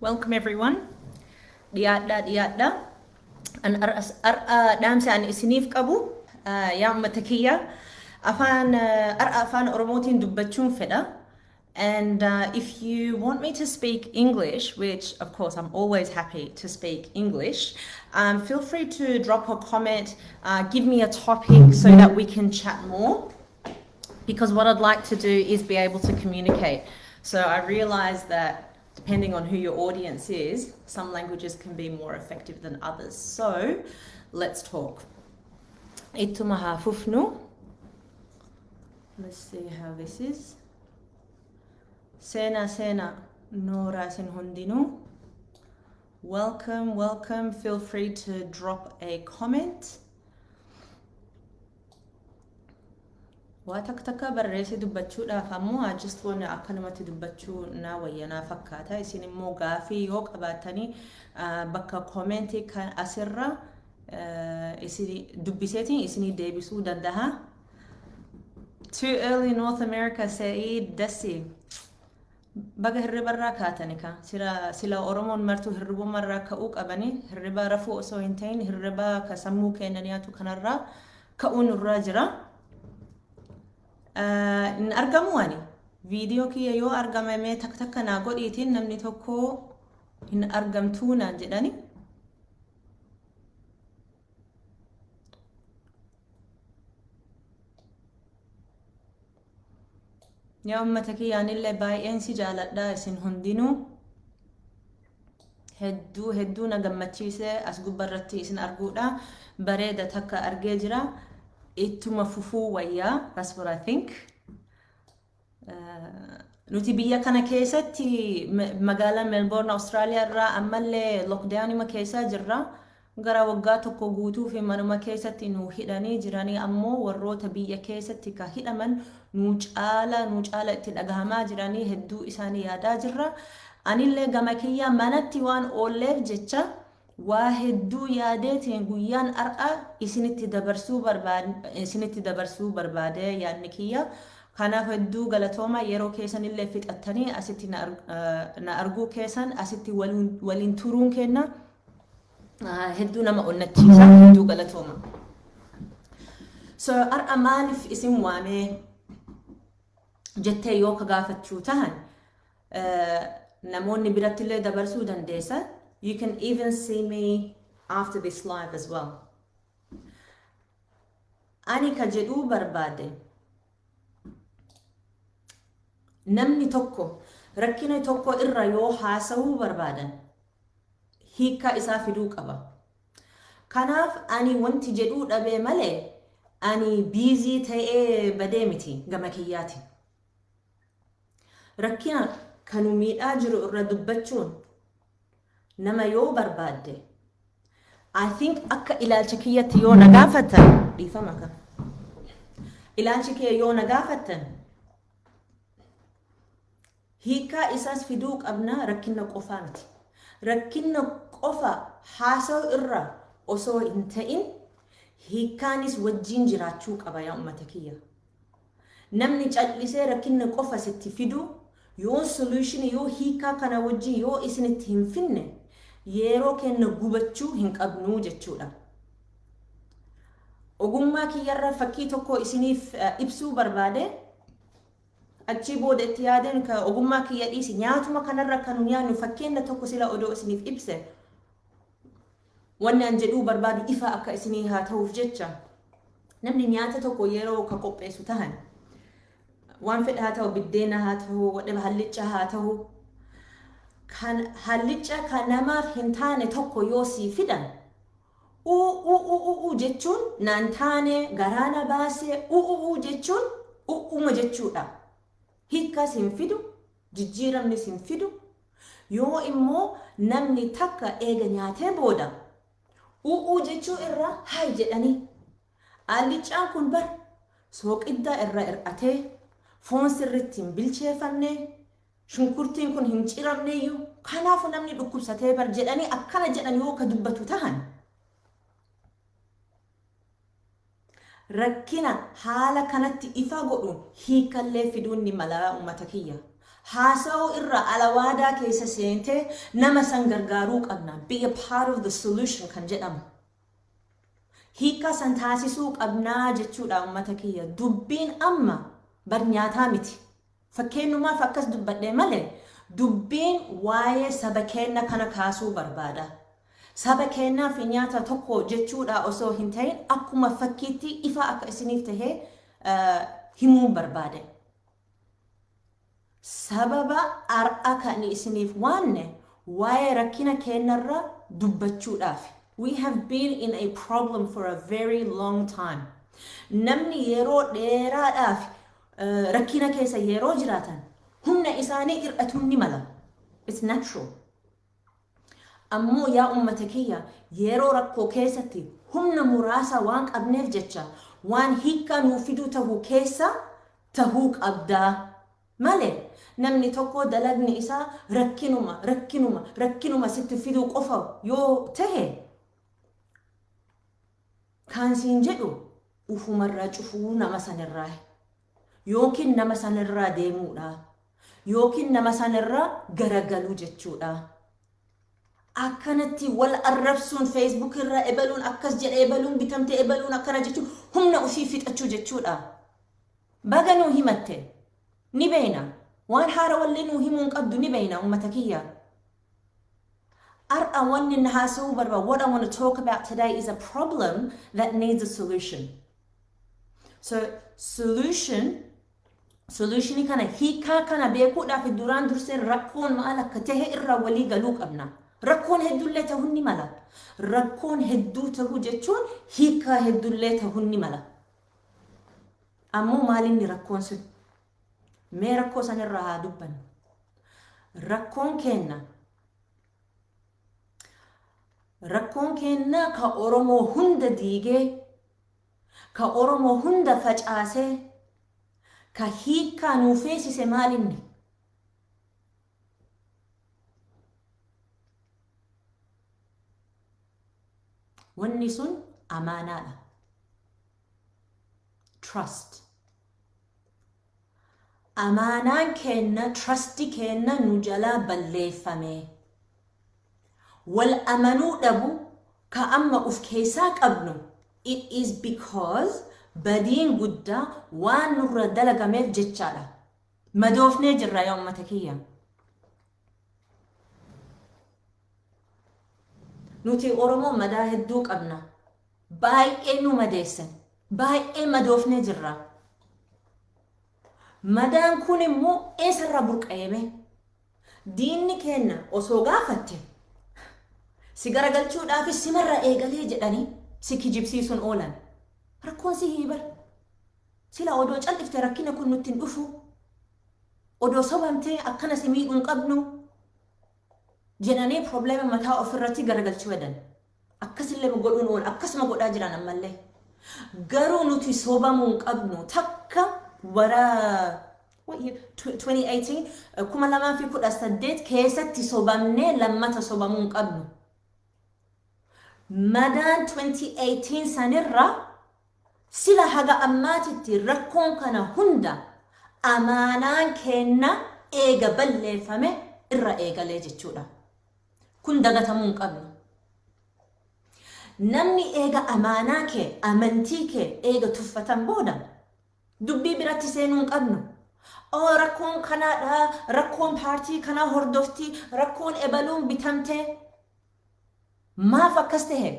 Welcome everyone. Dhiyaadhaa, dhiyaadhaa. An har'a dhaamsa ani isiniif qabu, yaa uummata kiyya, afaan har'a Afaan Oromootiin dubbachuun fedha. And if you want me to speak English, which of course I'm always happy to speak English, feel free to drop a comment, give me a topic so that we can chat more. Because what I'd like to do is be able to communicate. So I realize that depending on who your audience is, some languages can be more effective than others. So let's talk. Ittuma haa fufnu. Let's see how this is. Seenaa, seenaa, nooraa isin hundinuu. Welcome, welcome. Feel free to drop a comment. Waa takka takka barreessee dubbachuudhaaf ammoo just wanna akkanumatti dubbachuu naa wayyanaa fakkaata. Isin immoo gaafii yoo qabaattanii bakka comment ii kan asirra isin dubbiseetiin isinii deebisuu danda'a. Too early North America, Saeed Dasi. Baga hirribarraa kaatani ka. Sila sila Oromoon martuu hirribumarraa ka'uu qabani. Hirriba rafuu osoo hin ta'in hirriba ka sammuu keenya nyaatu kanarraa ka'uu nurraa jira. Hin argamu ani. Viidiyoo kiyya yoo argame mee takka takka naa godhiitiin, namni tokko hin argamtuu naan jedhani. Yaa uummata kiyyaanillee baay'een si jaaladha isin hundinuu. Hedduu hedduu na gammachiise as gubbarratti isin arguudha. Bareeda takka argee jira. Ittuma fufuu wayyaa. That's what I think. Nuti biyya kana keessatti, magaalaa Melbourne, Austraaliyaa irraa ammallee lockdown ima keessa jirra. Gara waggaa tokko guutuu fi manuma keessatti nu hidhanii jiranii, ammoo warroota biyya keessatti ka hidhaman nu caala, nu caala itti dhagahamaa jiranii, hedduu isaanii yaadaa jirra. Anillee gama kiyyaa manatti waan oolleef jecha waa hedduu yaadeetiin guyyaan har'a isinitti dabarsuu barbaade yaadni kiyya. Kanaaf hedduu galatooma, yeroo keessanillee fixattanii asitti na arguu keessan, asitti waliin turuun kenna hedduu nama onnachiisa, hedduu galatooma. So har'a maaliif isin waamee jettee yoo ka gaafachuu tahan, namoonni birattillee dabarsuu dandeessa. You can even see me after this live as well. Ani ka jedhuu barbaade, namni tokko rakkina tokko irra yoo haasa'uu barbaadan hiikkaa isaa fiduu qaba. Kanaaf ani wanti jedhuu dhabee malee ani busy ta'ee badee miti gama kiyyaati. Rakkina kanu miidhaa jiru irra dubbachuun nama yoo barbaadde, I think akka ilaalcha kiyyatti yoo na gaafattan, dhiifama ka. Ilaalchi kiyya yoo na gaafattan, hiikaa isaas fiduu qabna, rakkina qofaa miti. Rakkina qofa haasa'u irra osoo hin ta'in hiikaanis wajjin jiraachuu qaba, yaa uummata kiyya. Namni callisee rakkina qofa sitti fidu yoo solution, yoo hiikaa kana wajjin yoo isinitti hin finne, yeroo kenna gubachuu hin qabnuu jechuudha. Ogummaa kiyyarra fakkii tokko isiniif ibsuu barbaade. Achii booda itti yaadeen ka ogummaa kiyya dhiisi, nyaatuma kanarra kan nyaannu fakkeenya tokko sila odoo isiniif ibse, wanni an jedhuu barbaadu ifa akka isinii haa ta'uuf jecha. Namni nyaata tokko yeroo ka qopheessu tahan, waan fedha haa ta'u, biddeena haa ta'u, whatever, hallicca haa ta'u, kan hallicca kan namaaf hin taane tokko yoo sii fidan, uu uu uu uu uu jechuun naan taane, garaana baasee, uu uu uu jechuun u'uma jechuudha. Hiikkaas hin fidu, jijjiiramnis hin fidu. Yoo immoo namni takka eega nyaatee booda u'uu jechuu irra hay jedhanii, alliccaan kun bar sooqiddaa irra hir'atee, foon sirriitti hin bilcheeffamne, shunkurtiin kun hin ciramneyyuu, kanaafu namni dhukkubsatee bar jedhanii akkana jedhan yoo ka dubbatu tahan, rakkina haala kanatti ifa godhuun hiikallee fiduun ni mala, uummata kiyya. Haasa'uu irra alawaadaa keessa seentee nama san gargaaruu qabna. Be a part of the solution kan jedhamu. Hiikkaa san taasisuu qabnaa jechuudha, uummata kiyya. Dubbiin amma bar nyaataa miti. Fakkeenyumaaf akkas dubbadhee malee, dubbiin waa'ee saba keenya kana kaasuu barbaada. Saba keenyaa fi nyaata tokko jechuudha osoo hin ta'in, akkuma fakkiitti ifa akka isiniif tahee himuu barbaade. Sababa har'a kan isiniif waanne waa'ee rakkina keenyarra dubbachuudhaaf. We have been in a problem for a very long time. Namni yeroo dheeraadhaaf rakkina keessa yeroo jiraatan humna isaanii hir'atuun ni mala. It's natural. Ammoo yaa uummata kiyya, yeroo rakkoo keessatti humna muraasa waan qabneef jecha waan hiikkaa nuu fiduu tahuu keessa tahuu qabdaa. Malee namni tokko dalagni isaa rakkinuma, rakkinuma, rakkinuma sitti fiduu qofa yoo tahe, kaan siin jedhu ufumarraa cufuu nama sanirraa, yookiin nama sanirraa deemuudha, yookiin nama sanirraa garagaluu jechuudha. Akkanatti wal arrabsuun, Facebook irraa ebaluun akkas jedhe, ebaluun bitamte, ebaluun akkana jechuun humna ofii fixachuu jechuudha. Baga nuu himatte, ni beeyna. Waan haara wallee nuu himuu hin qabdu, ni beeyna, uummata kiyya. Har'a wanni na haasa'uu barbaadu, what I want to talk about today is a problem that needs a solution. So solutionii kana, hiikaa kana beekuudhaaf duraan dursee rakkoon maal akka tahe irraa walii galuu qabna. Rakkoon hedduullee ta'uu ni mala. Rakkoon hedduu ta'uu jechuun hiikaa hedduullee ta'uu ni mala. Ammoo maalinni rakkoon sun? Mee rakkoo sanirraa haa dubbannu. Rakkoon keenna ka Oromoo hunda diigee, ka Oromoo hunda facaasee, ka hiikkaa nuu feesise maalinni? Wanni sun amaanaadha. Trust. Amaanaan keenna, trusti keenna nu jalaa balleeffame. Wal amanuu dhabu ka amma uf keessaa qabnu, it is because badiin guddaa waan nurra dalagameef jechaadha. Madoofnee jirra, yaa ummata kiyya. Nuti Oromoo madaa hedduu qabna. Baay'ee nu madeessan. Baay'ee madoofnee jirra. Madaan kun immoo eessarraa burqa'eeme? Diinni keenna osoo gaafatte si garagalchuudhaafis simarra eegalee jedhanii si kijibsiisuun oolan. Rakkoon si hiibar. Sila odoo callifte rakkina kun nutti hin dhufu. Odoo sobamtee akkana si miidhuu hin qabnu jedhanii problema mataa ofirratti garagalchuu hedan. Akkasillee godhuun oola. Akkasuma godhaa jiran ammallee. Garuu nuti sobamuu hin qabnu. Takka wara 2018, 2018 keessatti sobamnee lammata sobamuu hin qabnu. Madaan 2018 sanirra sila haga ammaatitti rakkoon kana hunda amaanaan keenna eega balleeffame irra eegalee jechuudha. Kun dagatamuu hin qabnu. Namni eega amaanaa kee, amantii kee eega tuffatan booda dubbii biratti seenuu hin qabnu. Oo, rakkoon kanaadha, rakkoon paartii kanaa hordofti, rakkoon ebaluun bitamtee. Maaf akkas tahe?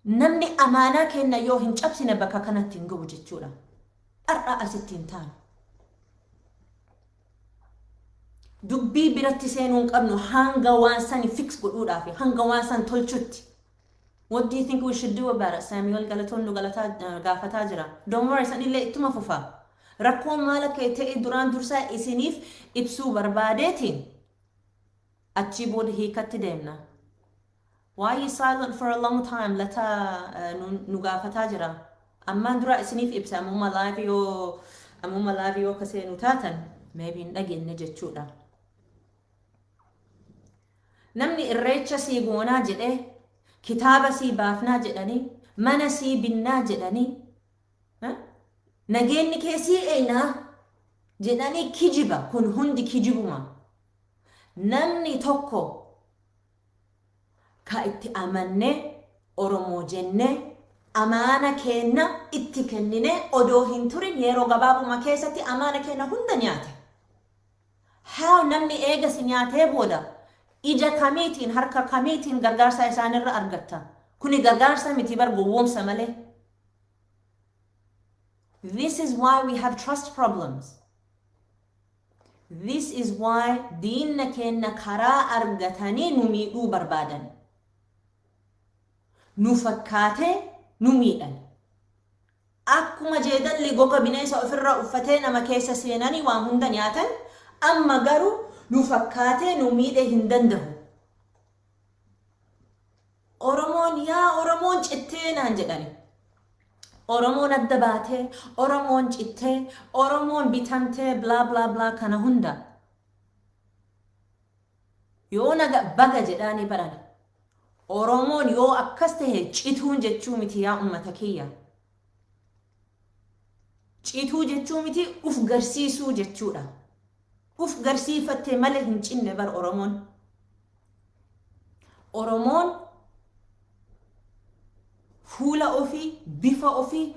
Namni amaanaa kenna yoo hin cabsine bakka kanatti hin gahu jechuudha. Har'a asitti hin taanu. Dubbii biratti seenuu hin qabnu hanga waan sani fix godhuudhaaf, hanga waan san tolchutti. What do you think we should do about it? Samuel Galatoon nu galataa gaafataa jira. Don't worry, sanillee ittuma fufa. Rakkoon maal akka ta'e duraan dursaa isiniif ibsuu barbaadeetiin achii booda hiikatti deemna. Why you silent for a long time? Lata nu gaafataa jira. Ammaan dura isiniif ibsa, ammuma live yoo akka seenu taatan maybe hin dhageenye jechuudha. Namni irreecha sii goonaa jedhee, kitaaba sii baafnaa jedhanii, mana sii binnaa jedhanii, nageenyi kee sii eenaa. Jedhanii kijiba. Kun hundi kijibuma. Namni tokko ka itti amannee, Oromoo jennee amaana keenna itti kennine, odoo hin turin yeroo gabaabuma keessatti amaana keenna hunda nyaate. Haa, namni eega si nyaatee booda ija kamiitiin, harka kamiitiin gargaarsa isaanirra argatta? Kuni gargaarsa miti bar, gowwoomsa malee. This is why we have trust problems. This is why diinna keenna karaa argatanii nu miidhuu barbaadan. Nu fakkaatee nu miidhan. Akkuma jeedalli goga bineensa ofirraa uffatee nama keessa seenanii waan hunda nyaatan, amma garuu nu fakkaatee nu miidhee hin danda'u. Oromoon, yaa Oromoon cittee naan jedhani. Oromoon adda baatee, Oromoon cittee, Oromoon bitamtee, bla bla bla kana hunda. Yoo naga baga jedhaanii baran. Oromoon yoo akkas tahe cituun jechuu miti, yaa ummata kiyya. Cituu jechuu miti, uf garsiisuu jechuudha. Uf garsiifatte malee hin cinne bar Oromoon. Oromoon fuula ofii, bifa ofii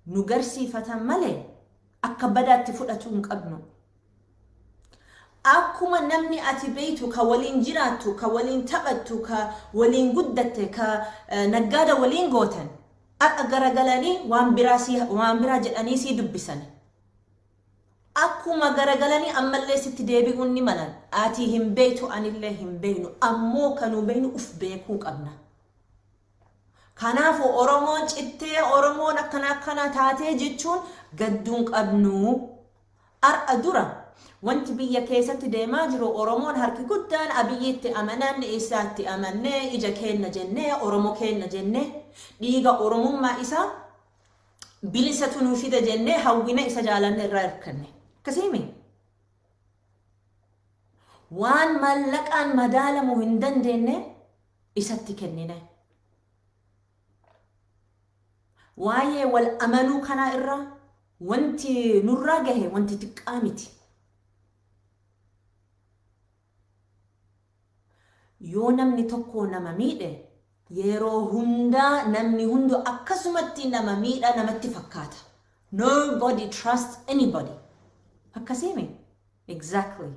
nu garsiifatan malee akka badaatti fudhatuu hin qabnu. Akkuma namni ati beektu, ka waliin jiraattu, ka waliin taphattu, ka waliin guddatte, ka naggaada waliin gootan, akka garagalanii waan biraa jedhanii sii dubbisan. Akkuma garagalanii ammallee sitti deebi'uun ni malan. Ati hin beektu, anillee hin beeknu. Ammoo kanuu beeknu uf beekuu qabna. Kanaafuu Oromoon cittee, Oromoon akkana akkana taatee jechuun gadduun qabnu. Har'a dura wanti biyya keessatti deemaa jiru, Oromoon harki guddaan Abiyyiitti amanan, isaatti amannee, ija keenna jennee, Oromoo keenna jennee, dhiiga Oromummaa isaa bilisatu nuu fida jennee hawwina, isa jaalanne, irraa hirkanne. Akkasiimi. Waan maallaqaan madaalamuu hin dandeenye isatti kennine. Waa'ee wal amanuu kanaa irraa wanti nurraa gahe wanti xiqqaa miti. Yoo namni tokko nama miidhe, yeroo hundaa namni hundu akkasumatti nama miidha namatti fakkaata. Nobody trusts anybody. Akkasiimi? Exactly.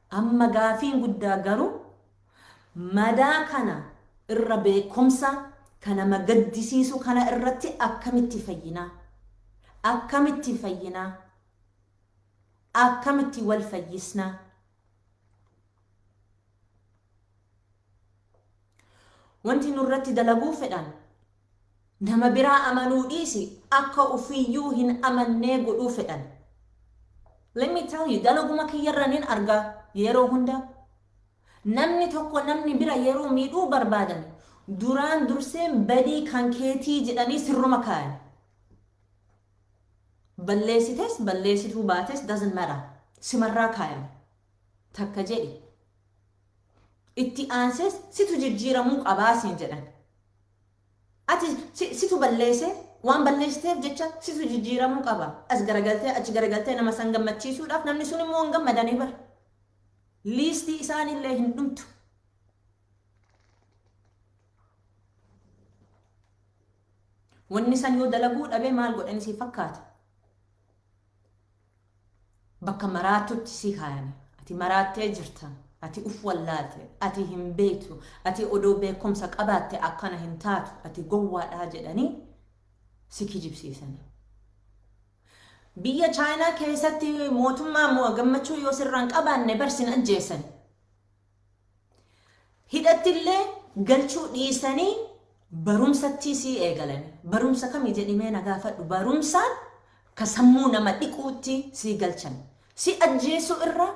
Amma gaafiin guddaa garuu, madaa kana irra beekumsa kan nama gaddisiisu kana irratti akkamitti fayyinaa? Akkamitti fayyinaa? Akkamitti wal fayyisnaa? Wanti nurratti dalaguu fedhan, nama biraa amanuu dhiisi, akka ofiiyyuu hin amannee godhuu fedhan. Let me tell you, dalaguma kiyyarra nin argaa yeroo hunda. Namni tokko namni bira yeroo miidhuu barbaadan, duraan dursee badii kan keetii jedhanii sirruma kaayan. Balleessites balleessituu baates doesn't matter. Simarraa kaayan. Takka jedhi. Itti aansees situ jijjiiramuu qabaa siin jedhan. Ati situ balleesse, waan balleessiteef jecha situ jijjiiramuu qaba. As garagaltee achi garagaltee nama san gammachiisuudhaaf, namni sun immoo hin gammadanii bara. Liistii isaanillee hin dhumtu. Wanni san yoo dalaguu dhabee maal godhani si fakkaata? Bakka maraatutti si kaayame. Ati maraattee jirta. Ati uf wallaalte. Ati hin beektu. Ati odoo beekumsa qabaatte akkana hin taatu. Ati gowwaadhaa jedhanii si kijibsiisani. Biyya Chaayinaa keessatti mootummaa gammachuu yoo sirraan qabaanne bar sin ajjeesan. Hidhattillee galchuu dhiisanii barumsatti sii eegalan. Barumsa kamii jedhimee na gaafadhu. Barumsaan ka sammuu nama dhiquutti sii galchan. Si ajjeesuu irra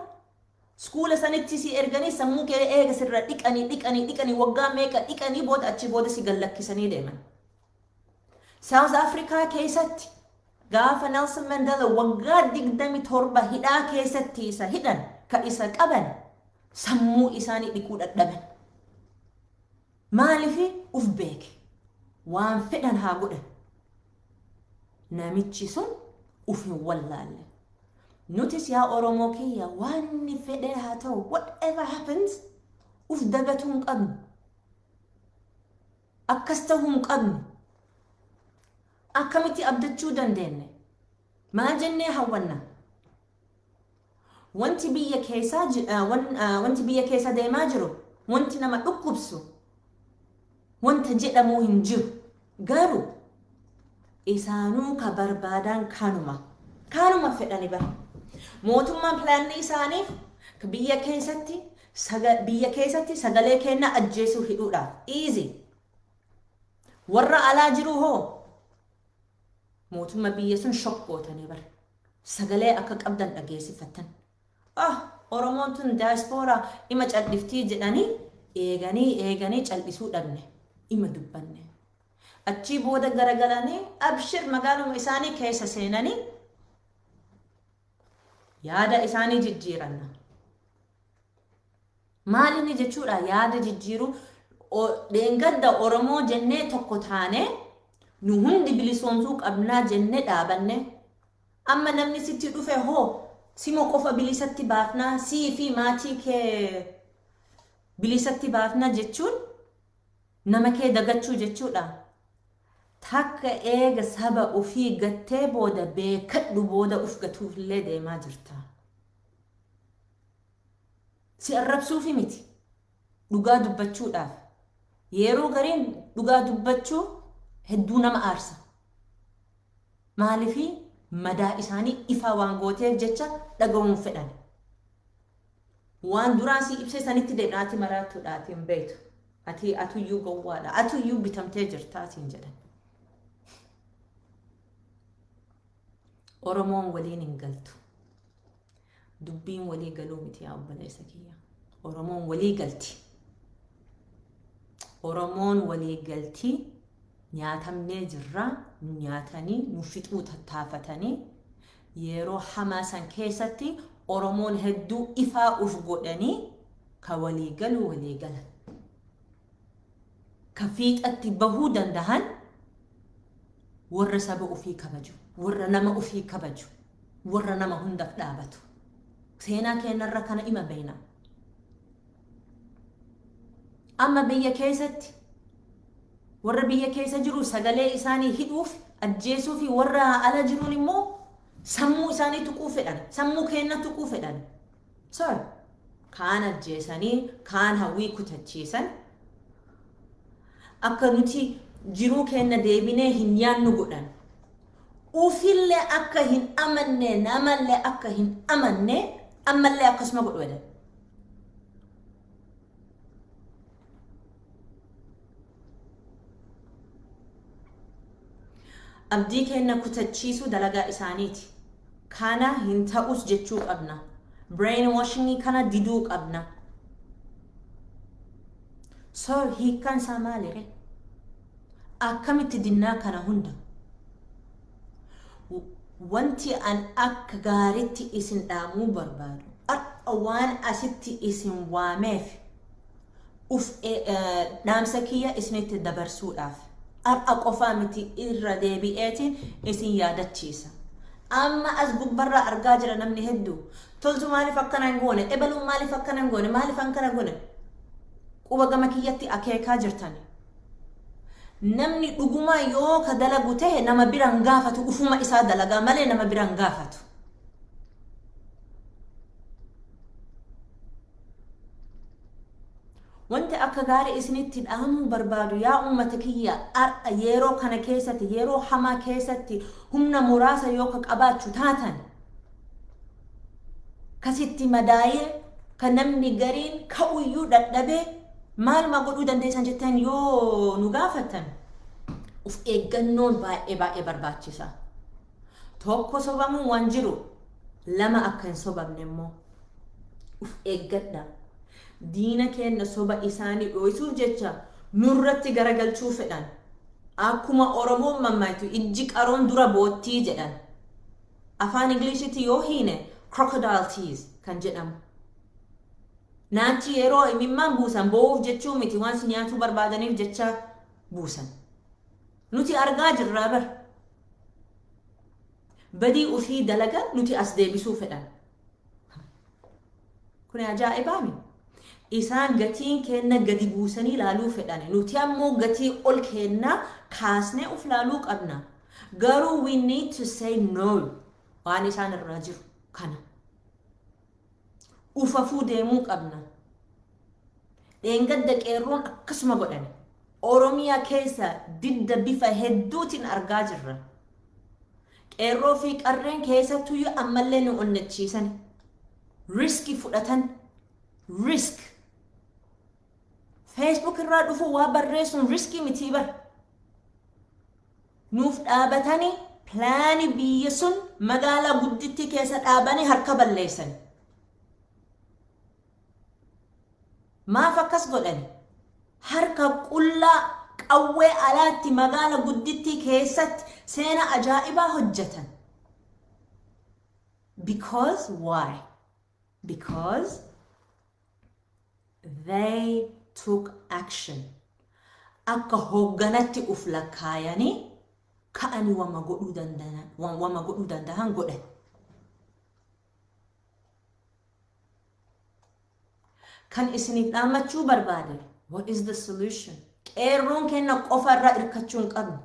school sanitti si erganii, sammuu kee eega sirra dhiqanii dhiqanii dhiqanii, waggaa meeqa dhiqanii booda, achi booda si gallakkisanii deeman. South Africa keessatti gaafa Nelson Mandela waggaa 27 hidhaa keessatti isa hidhan, ka isa qaban sammuu isaanii dhiquu dadhaban. Maaliif? Uf beeke. Waan fedhan haa godhan. Namichi sun uf hin wallaalle. Nutis yaa Oromoo kiyya, waan fedhee haa ta'u, whatever happens, uf dagatuu hin qabnu. Akkas ta'uu hin qabnu. Akkamitti abdachuu dandeenye? Maal jennee hawwanna? Wanti biyya keessa deemaa jiru, wanti nama dhukkubsu, wanta jedhamuu hin jiru. Garuu isaanuu ka barbaadan kanuma. Kanuma fedhani bara. Mootummaan pilaanni isaaniif biyya keessatti sagalee kennaa ajjeesuu hidhuudhaaf. Easy. Warra alaa jiru hoo, mootummaa biyya sun shokkootanii bara. Sagalee akka qabdan dhageessifattan. Ah, Oromoon tun daaspooraa ima cal'iftii jedhanii eeganii eeganii cal'isuu dhabne. Ima dubbanne. Achii booda garagalanii abshir magaaluma isaanii keessa seenanii yaada isaanii jijjiiranna. Maal inni jechuudha yaada jijjiiruu? Dheengadda Oromoo jennee tokko taane, nu hundi bilisoomsuu qabnaa jennee dhaabanne. Amma namni sitti dhufe hoo, sima qofa bilisatti baafnaa, sii fi maatii kee bilisatti baafnaa jechuun nama kee dagachuu jechuudha. Takka eega saba ofii gattee booda, beekadhu, booda uf gatuufillee deemaa jirta. Si arrabsuufi miti. Dhugaa dubbachuudhaaf. Yeroo gariin dhugaa dubbachuu hedduu nama aarsa. Maaliifii madaa isaanii ifaa waan gooteef jecha dhaga'uun fedhan. Waan duraan si ibsee sanitti deemna, ati maraattuudha, ati hin beektu. Ati atuyyuu gowwaadha. Atuyyuu bitamtee jirta atiin jedhan. Oromoon waliin hin galtu. Dubbiin walii galuu miti, yaa obboleessa kiyya. Oromoon walii galti. Oromoon walii galti. Nyaatamnee jirra. Nu nyaatanii nu fixuu tattaafatanii, yeroo hamaa san keessatti Oromoon hedduu ifaa uf godhanii ka walii galuu walii galan. Ka fiixatti bahuu dandahan warra saba ofii kabaju, warra nama ofii kabaju, warra nama hundaaf dhaabatu. Seenaa keenyarra kana ima beena. Amma biyya keessatti warra biyya keessa jiru sagalee isaanii hidhuuf, ajjeesuu fi warra ala jiruun immoo sammuu isaanii tuquu fedhan, sammuu keenya tuquu fedhan. So, kaan ajjeesanii, kaan hawwii kutachiisan, akka nuti jiruu keenya deebinee hin yaannu godhan. Ufillee akka hin amanne, namallee akka hin amanne, ammallee akkasuma godhu jedhan. Abdii keenya kutachiisuu dalagaa isaaniiti. Kana hin ta'us jechuu qabna. Brainwashing kana diduu qabna. So hiikkaan isaa maalire? Akkamitti dinnaa kana hunda? Wanti an akka gaaritti isin dhaamuu barbaadu, har'a waan asitti isin waameef, uf dhaamsa kiyya isinitti dabarsuudhaaf, har'a qofaa miti, irra deebi'eetiin isin yaadachiisa. Amma as gubbarraa argaa jira namni hedduu. Toltu maaliif akkana hin goone? Ebaluun maaliif akkana hin goone? Maaliif akkana hin goone? Quba gama kiyyatti akeekaa jirtan. Namni dhugumaa yoo ka dalagu ta'e nama bira hin gaafatu, ufuma isaa dalagaa malee nama bira hin gaafatu. Wanti akka gaarii isinitti dhaamuu barbaadu, yaa uummata kiyya, har'a yeroo kana keessatti, yeroo hamaa keessatti, humna muraasa yoo ka qabaachuu taatan, kasitti madaayee, ka namni gariin ka'uyyuu dadhabee, maaluma godhuu dandeessan jettan yoo nu gaafattan, uf eeggannoon baay'ee baay'ee barbaachisa. Tokko sobamuun waan jiru, lama akka hin sobamne immoo uf eeggadha. Diina keenya soba isaanii dho'isuuf jecha nurratti garagalchuu fedhan. Akkuma Oromoon mammaayitu, ijji qaroon dura boottii jedhan. Afaan Ingiliishitti yoo hiine, crocodile tears kan jedhamu. Naachi yeroo imimmaan buusan boo'uuf jechuu miti, waan si nyaatuu barbaadaniif jecha buusan. Nuti argaa jirraa bar. Badii ufii dalagan nuti as deebisuu fedhan. Kun ajaa'ibaami. Isaan gatiin keenna gadi buusanii laaluu fedhan. Nuti ammoo gatii ol keenna kaasnee uf laaluu qabna. Garuu we need to say no waan isaan irraa jiru kana. Ufafuu deemuu qabna. Dheengadda qeerroon akkasuma godhan. Oromiyaa keessa didda bifa hedduutiin argaa jirra. Qeerroo fi qarreen keessattuyyuu ammallee nu onnachiisan. Risk fudhatan. Risk. Facebook irraa dhufu waa barreessuun risk mitii bar. Nuuf dhaabatanii plan biyya sun magaalaa guddittii keessa dhaabanii harka balleessan. Maaf akkas godhani? Harka qullaa qawwee alaatti magaala guddittii keessatti seena ajaa'ibaa hojjetan. Because why? Because they took action. Akka hoogganatti uf lakkaayanii ka'anii wama godhuu danda'an godhan. Kan isiniif dhaammachuu barbaade, what is the solution? Qeerroon kenna qofa irraa hirkachuu hin qabnu.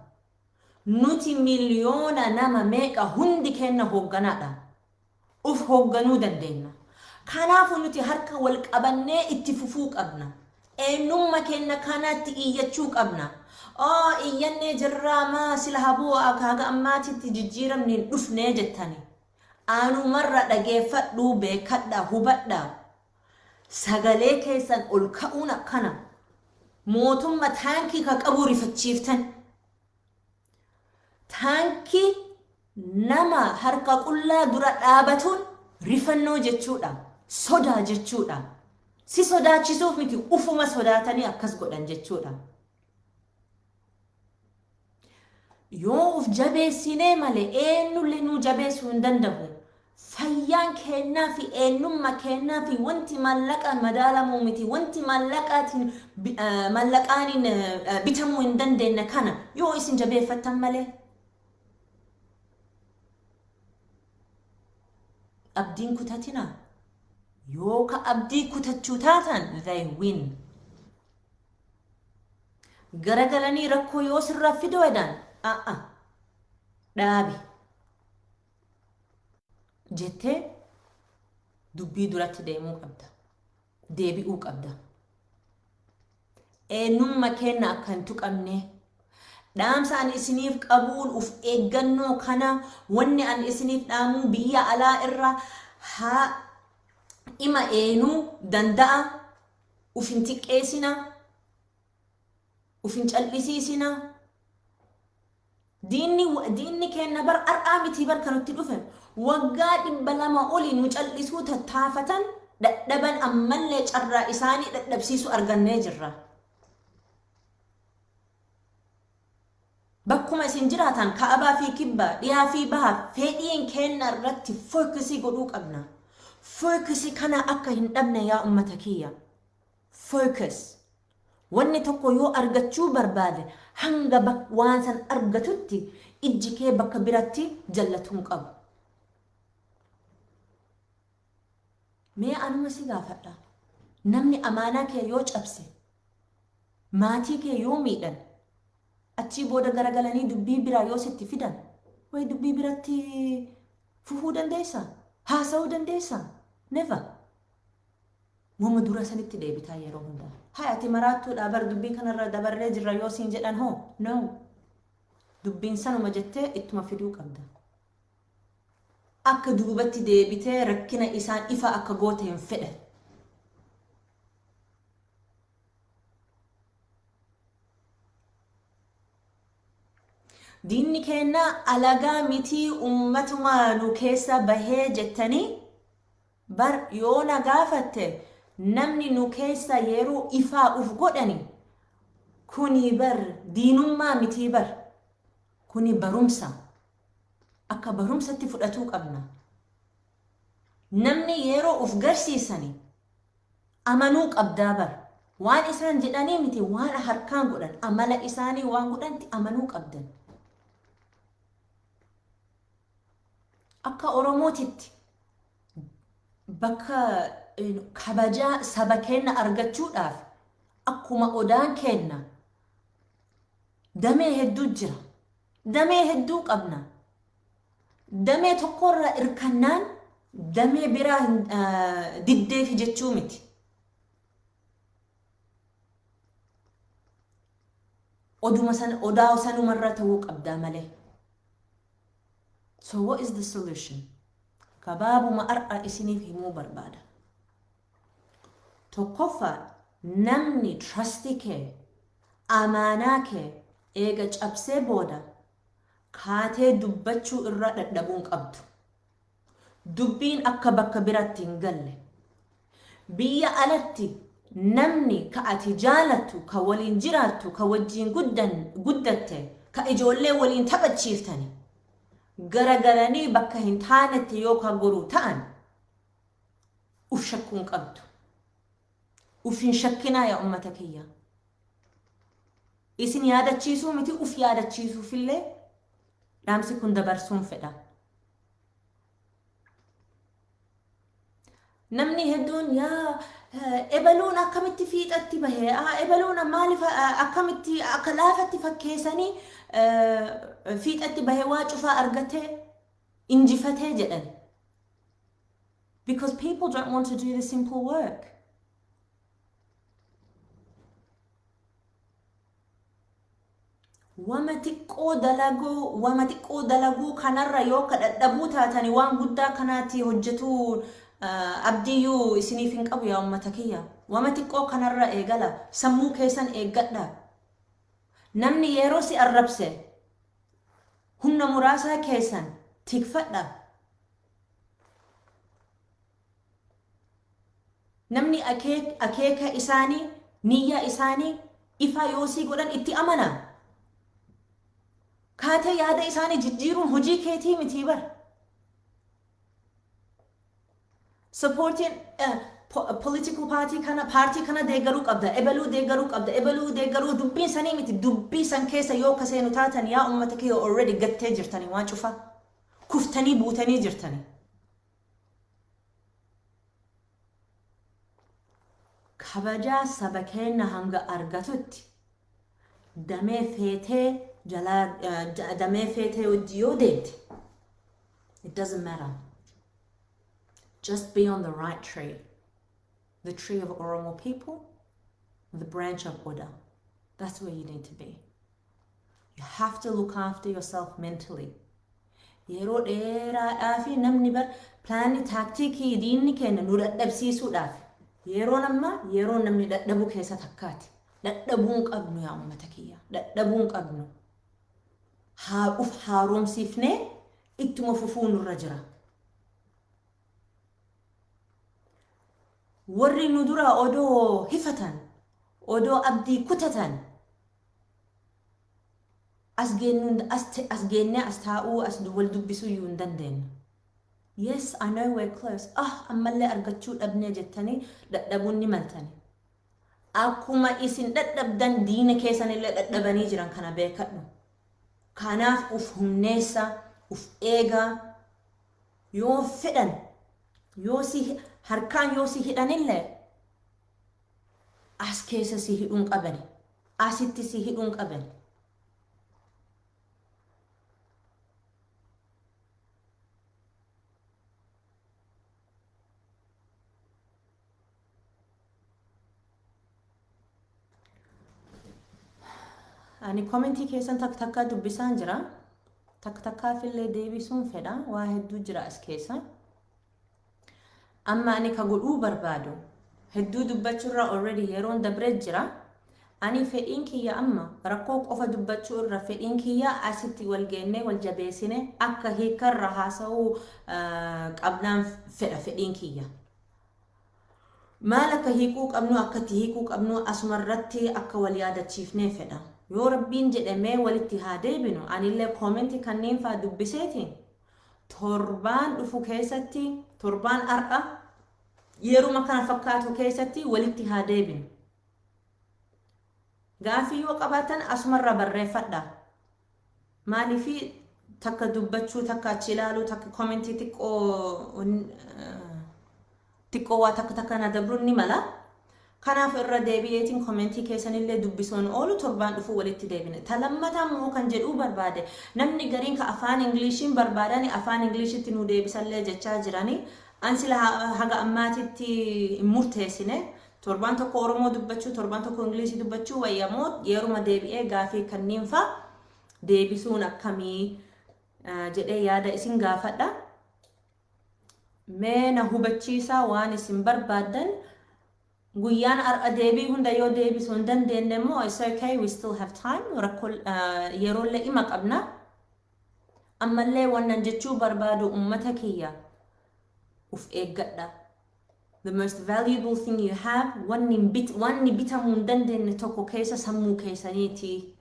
Nuti miliyoona nama meeqa hundi kenna hoogganaadha. Uf hoogganuu dandeenya. Kanaafuu nuti harka wal qabannee itti fufuu qabna. Eenyummaa keenya kanatti iyyachuu qabna. Oo, iyyannee jirraa maa sila habuu haga ammaatitti jijjiiramni hin dhufnee jettani. Anumarra dhageeffadhuu, beekadhaa, hubadhaa. Sagalee keessan ol ka'uun akkana. Mootummaa taankii ka qabu rifachiiftan. Taankii nama harka qullaa dura dhaabatuun rifannoo jechuudha. Sodaa jechuudha. Si sodaachisuuf miti, ufuma sodaatanii akkas godhan jechuudha. Yoo uf jabeessinee malee eenyullee nuu jabeessuu hin danda'u. Fayyaan kennaa fi eenyummaa kennaa fi wanti maallaqaan madaalamuu miti, wanti maallaqaatiin maallaqaaniin bitamuu hin dandeenye kana yoo isin jabeeffattan malee. Abdiin kutatinaa. Yoo ka abdii kutachuu taatan, they win. Garagalanii rakkoo yoo sirraa fidoo jedhan, a'a, dhaabi jettee dubbii duratti deemuu qabda. Deebi'uu qabda. Eenyummaa keenya akka hin tuqamne. Dhaamsa ani isiniif qabuun uf eeggannoo kana wanni ani isiniif dhaamuu biyya alaa irra haa ima eenuu danda'a. Uf hin xiqqeessina. Uf hin cal'isiisina. Diinni keenya bar har'aa miti bar kan nutti dhufe. Waggaa 200 olii nu cal'isuu tattaafatan dadhaban, ammallee carraa isaanii dadhabsiisuu argannee jirra. Bakkuma isin jiraatan, kaabaa fi kibbaa, dhiyaa fi bahaa, fedhiin keenya irratti focus godhuu qabna. Focus kana akka hin dhabne, yaa ummata kiyya. Focus. Wanni tokko yoo argachuu barbaade, hanga waan san argatutti ijji kee bakka biratti jallatuu hin qabu. Mee anuma si gaafadha. Namni amaanaa kee yoo cabse, maatii kee yoo miidhan, achii booda garagalanii dubbii biraa yoo sitti fidan, wayi dubbii biratti fufuu dandeessaa? Haasa'uu dandeessaa? Never. Wama dura sanitti deebitaa yeroo hundaa. Haa, ati maraattuudha bar, dubbii kanarra dabarree jirra yoo siin jedhan hoo? No. Dubbiin sanuma jettee ittuma fiduu qabda. Akka duubatti deebitee rakkina isaan ifa akka goote hin fedhan. Diinni keenya alagaa mitii, ummatuma nu keessa bahee jettanii bar yoo na gaafatte, namni nu keessa yeroo ifaa uf godhani kuni bar diinummaa mitii bar, kuni barumsa, akka barumsatti fudhatuu qabna. Namni yeroo uf garsiisani amanuu qabdaa bar. Waan isaan jedhanii miti, waan harkaan godhan, amala isaanii waan godhanti amanuu qabdan. Akka Oromootitti bakka kabajaa saba keenya argachuudhaaf, akkuma odaan kenna damee hedduu jira. Damee hedduu qabna. Damee tokkorra irkannaan damee biraa diddeefi jechuu miti. Oduma san, odaa sanumarra ta'uu qabdaa malee. So what is the solution? Gabaabuma har'a isiniif himuu barbaada. Tokkoffaa, namni trust kee, amaanaa kee eega cabsee booda kaatee dubbachuu irra dadhabuun qabdu. Dubbiin akka bakka biratti hin galle. Biyya alatti namni ka ati jaalattu, ka waliin jiraattu, ka wajjiin guddatte, ka ijoollee waliin taphachiiftani, garagalanii bakka hin taanetti yoo ka goruu ta'an, uf shakkuun qabdu. Uf hin shakkinaa, yaa ummata kiyya. Isin yaadachiisuu miti, uf yaadachiisuufillee dhaamsi kun dabarsuun fedha. Namni hedduun yaa ebaluun akkamitti fiixatti bahe, ebaluun maaliif akkamitti akka laafatti fakkeessanii fiixatti bahe, waa cufaa argatee injifatee jedhan. Because people don't want to do the simple work. Wama xiqqoo dalaguu, wama xiqqoo dalaguu kanarra yoo ka dadhabuu taatani, waan guddaa kanaatti hojjetuu abdiyyuu isiniif hin qabu, yaa ummata kiyya. Wama xiqqoo kanarra eegala, sammuu keessan eeggadha. Namni yeroo si arrabse humna muraasaa keessan tikfadha. Namni akeeka isaanii, niyyaa isaanii ifaa yoo sii godhan, itti amana. Kaatee yaada isaanii jijjiiruun hojii keetii mitii bar. Supporting political party kana, paartii kana deeggaruu qabda, ebaluu deeggaruu qabda, ebaluu deeggaruu, dubbiin sanii miti. Dubbii san keessa yoo kaseenu taatan, yaa ummata kiyya, already gattee jirtanii, waan cufa kuftanii buutanii jirtanii. Kabajaa saba keenya hanga argatutti damee feetee jalaa, damee feetee wajji yoo deemte, it doesn't matter. Just be on the right tree, the tree of Oromo people, the branch of Oda. That's where you need to be. You have to look after yourself mentally. Yeroo dheeraadhaa fi namni bar plan tactic diinni kenna nu dadhabsiisuudhaaf, yeroo amma yeroo namni dadhabuu keessa takkaati. Dadhabuu hin qabnu, yaa uummata kiyya. Dadhabuu hin qabnu. Haa uf haaromsiifnee ittuma fufuu nurra jira. Warri nu dura odoo hifatan, odoo abdii kutatan, as geennu, as geennee as taa'uu, as wal dubbisuu iyyuu hin dandeenyu. Yes, I know we're close. Ah, ammallee argachuu dhabnee jettanii dadhabuun ni maltani. Akkuma isin dadhabdan diina keessanillee dadhabanii jiran, kana beekadhu. Kanaaf uf humneessa, uf eegaa, yoo fedhan yoo si harkaan yoo si hidhanillee as keessa si hidhuun qabani. Asitti si hidhuun qabani. Ani comment keessan takka takkaa dubbisaan jira. Takka takkaafillee deebisuun fedha. Waa hedduu jira as keessa. Amma ani ka godhuu barbaadu, hedduu dubbachuurra already yeroon dabree jira. Ani fedhiin kiyya amma rakkoo qofa dubbachuu irra, fedhiin kiyya asitti wal geennee wal jabeessine akka hiikarra haasa'uu qabnaan fedha fedhiin kiyya. Maal akka hiikuu qabnu, akka itti hiikuu qabnu asumarratti akka wal yaadachiifnee fedha. Yoo Rabbiin jedhamee walitti haa deebinu, anillee comment kanneen faa dubbiseetiin torbaan dhufu keessatti, torbaan har'a yeruma kana fakkaatu keessatti walitti haa deebinu. Gaafii yoo qabaatan asumarra barreeffadha. Maaliifi Takka dubbachuu, takka achi ilaaluu, takka commentii xiqqoo xiqqoo waa takka takka na dabruun ni mala. Kanaaf irra deebi'eetiin commentii keessanillee dubbisuun oolu, torbaan dhufuu walitti deebine. Ta lammataa immoo kan jedhuu barbaade, namni gariin ka afaan Ingiliishiin barbaadani afaan Ingiliishitti nu deebisallee jechaa jirani. An sila haga ammaatitti hin murteessine. Torbaan tokko Oromoo dubbachuu, torbaan tokko Ingilishii dubbachuu wayyamoo, yeruma deebi'ee gaafii kanneen fa'a deebisuun akkamii jedhee yaada isin gaafadha. Mee na hubachiisaa waan isin barbaaddan. Guyyaan har'a deebii hunda yoo deebisuu hin dandeenye immoo, it's okay, we still have time, rakkoo yeroollee ima qabna. Ammallee wannan jechuu barbaadu, ummata kiyya, uf eeggadha. The most valuable thing you have, wanni bit wanni bitamuu hin dandeenye tokko keessa sammuu keessaniiti.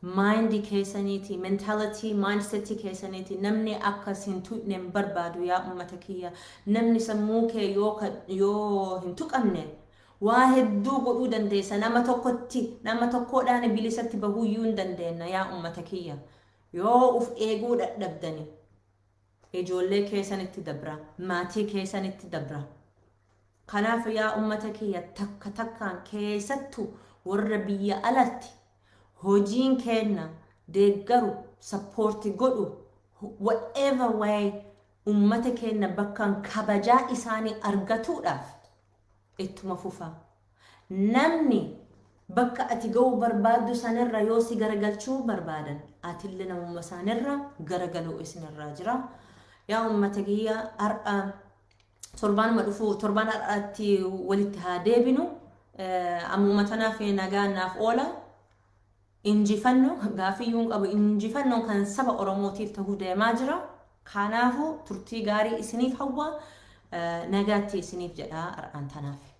Mindii keessaniiti, mentality, mindsetii keessaniiti. Namni akkas hin tuqne hin barbaadu, yaa ummata kiyya. Namni sammuu kee yoo hin tuqamne waa hedduu godhuu dandeessa. Nama tokkotti, nama tokkodhaan bilisatti bahuyyuu hin dandeenya, yaa ummata kiyya. Yoo uf eeguu dadhabdani, ijoollee keessanitti dabra, maatii keessanitti dabra. Kanaaf yaa ummata kiyya, takka takkaan keessattuu warra biyya alatti hojiin kenna deeggaru, support godhu, whatever way ummata keenya bakkaan kabajaa isaanii argatuudhaaf ittuma fufa. Namni bakka ati ga'uu barbaaddu sanirra yoo si garagalchuu barbaadan, atillee namumma isaanirra garagaluu isinirraa jira. Yaa ummata kiyya, har'a torbaanuma dhufu, torbaan har'aatti walitti haa deebinu. Ammuma tanaaf nagaan naaf oola. Injifannoo gaafiyyuu hin qabu, injifannoon kan saba Oromootiif ta'uu deemaa jira. Kanaafuu turtii gaarii isiniif hawwa, nagaatti isiniif jedha har'aan tanaaf.